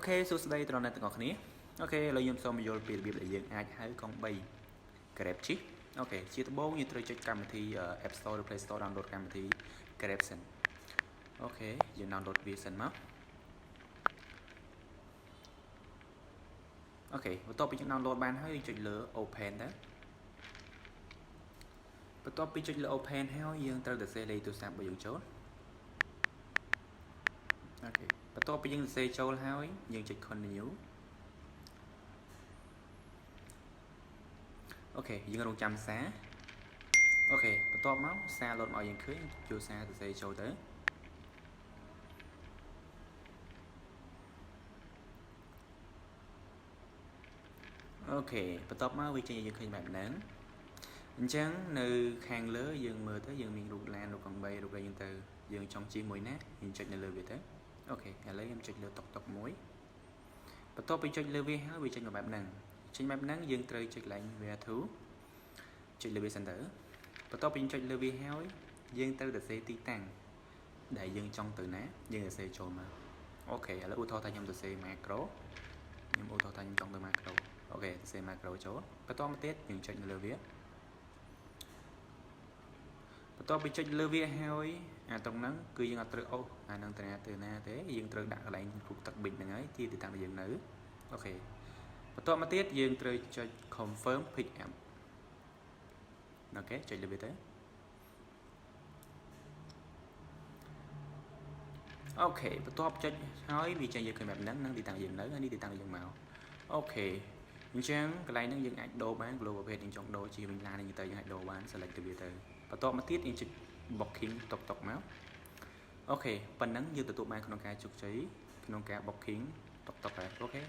OK សួស្តីដល់អ្នកទាំងអស់គ្នា OK ឥឡូវខ្ញុំសូមបញ្យល់ពីរបៀបដែលយើងអាចហៅកង់3 Grab ជិះ OK ជាដំបូងយើងត្រូវចុចកម្មវិធី App Store ឬ Play Store download កម្មវិធី Grab សិន OK យើង download វាសិនមក OK បន្ទាប់ពីយើង download បានហើយយើងចុចលើ Open ទៅបន្ទាប់ពីចុចលើ Open ហើយយើងត្រូវតែសេលេខទូរស័ព្ទរបស់យើងចូល OK បន្ទាប់ពីយើងសរសេរចូលហើយយើងចុច continue OK យើងរងចាំសារ OK បន្ទាប់មកសារលោតមកឲ្យយើងឃើញចូលសារសរសេរចូលទៅ OK បន្ទាប់មកវាចេញឲ្យយើងឃើញបែបហ្នឹងអញ្ចឹងនៅខាងលើយើងមើលទៅយើងមានរូបឡានរូបកង់3រូបអីហ្នឹងទៅយើងចង់ជិះមួយណាយើងចុចនៅលើវាទៅ OK ឥឡូវខ្ញុំចុចលើតុកតុកមួយបន្ទាប់ពីចុចលើវាហើយវាចេញមកបែបហ្នឹងចេញបែបហ្នឹងយើងត្រូវចុចឡើង where to ចុចលើវាសិនទៅបន្ទាប់ពីចុចលើវាហើយយើងត្រូវតែសេទីតាំងដែលយើងចង់ទៅណាយើងសរសេរចូលមក OK ឥឡូវឧទាហរណ៍ថាខ្ញុំសរសេរ macro ខ្ញុំឧទាហរណ៍ថាខ្ញុំចង់ទៅ macro OK សរសេរ macro ចូលបន្តមកទៀតយើងចុចនៅលើវាបន្ទាប់ពីចុចលើវាហើយអាត្រង់ហ្នឹងគឺយើងអត់ត្រូវអូសអាហ្នឹងទៅណាទៅណាទេយើងត្រូវដាក់កន្លែងរូបទឹកប៊ិចហ្នឹងហើយទីទីតាំងដែលយើងនៅ OK បន្ទាប់មកទៀតយើងត្រូវចុច confirm pick up OK ចុចលើវាទៅ OK បន្ទាប់ចុចហើយវាចេញយើងឃើញបែបហ្នឹងនឹងទីតាំងយើងនៅហើយនេះទីតាំងយើងមក OK អញ្ចឹងកន្លែងហ្នឹងយើងអាចដូរបាន global ប្រភេទយើងចង់ដូរជាវិញឡាននេះទៅយើងអាចដូរបាន select ទៅវាទៅបន្ទាប់មកទៀតយើងចុច booking តុកតុកមក OK ប៉ុណ្ណឹងយើងទទួលបានក្នុងការជោគជ័យក្នុងការ booking តុកតុកហើយ OK។